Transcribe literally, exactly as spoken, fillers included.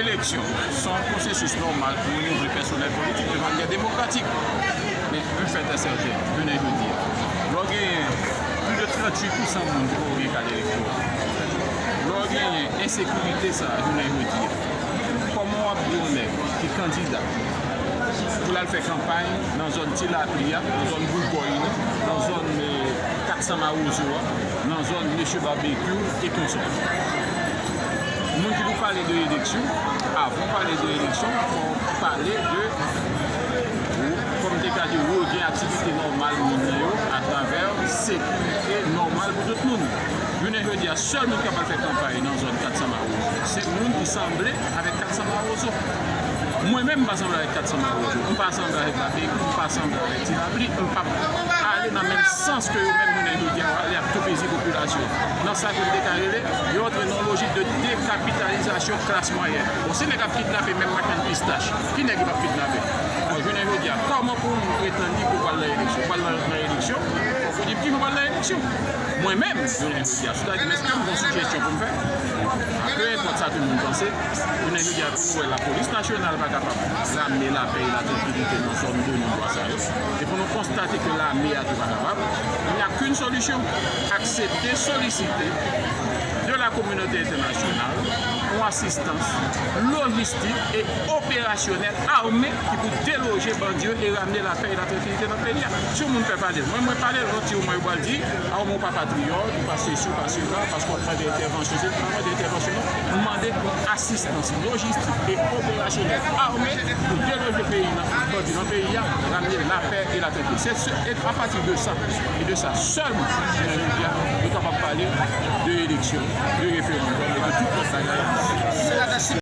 Eleksyon se yon pwosesis nòmal pou renouvle pèsonèl politik de manyè demokratik. Men yon fèt e sèten, jounen jodi a, lè w genyen plis de tranntuit pousan moun ki poko gen kat elektoral, lè w genyen ensekirite sa a, jounen jodi a, kòman w ap di yon nèg ki kandida pou l al fè kanpay nan zòn Ti Lapli a, nan zòn Boukòy la, nan zòn, eh, kat san Mawozo a, nan zòn Mesye Babekyou e konsò? Moun ki pou pale de eleksyon, avan w pale de eleksyon, fò w pale de, kòm m te ka di, regen aktivite nòmal moun nan yo atravè sekirite nòmal pou tout moun. Jounen jodi a, sèl moun k ap al fè kanpay nan zòn kat san Mawozo, se moun ki sanble avèk kat san Mawozo. Mwen menm, m pa sanble avèk kat san Mawozo. M pa sanble avèk Babekyou, m pa sanble avèk Ti Lapli, m p ap ale nan menm sans ke yo menm jounen jodi a yo ale ap toupezi popilasyon. Nan sa ke m te ka rele, yo antre nan yon lojik de dekapitalizasyon klas mwayèn. Bon, si nèg ap kidnape menm machann pistach, ki nèg yo p ap kidnape? Bon, jounen jodi a, kòman pou moun pretann li pou pral nan eleksyon? Pral nan, nan eleksyon, fòk ou di m ki pou pral nan eleksyon. Mwen menm, jounen jodi a, si w ta di m èske m gon sijesyon pou m fè? Pe enpòt sa tout moun panse, jounen jodi a, pou wè lapolis nasyonal pa kapab ramenn lapè e latrankilite nan zòn de nou dwa sa yo, e pou nou konstate ke lame a tou pa kapab, il n'y a qu'une solution, aksepte solisite de la communauté internationale yon asistans lojistik e operasyonèl ame ki pou deloje bandi yo e ramenn lapè e latrankilite nan peyi a. Si yon moun pè pale l, mwen, mwen pale l, yon ti moman yo pral di, a, ou pa patriyòt, ou pa sesi, ou pa sela, paske w ap mande entèvansyon. Se pa mande entèvansyon, non. M mande yon asistans lojistik e operasyonèl ame pou deloje peyi nan, bandi nan peyi a, ramenn lapè e latrankilite. Se, se, e apati de sa, e de sa sèlman, jounen jodi a, nou kapab pale de eleksyon, de referandòm e de tout lòt bagay.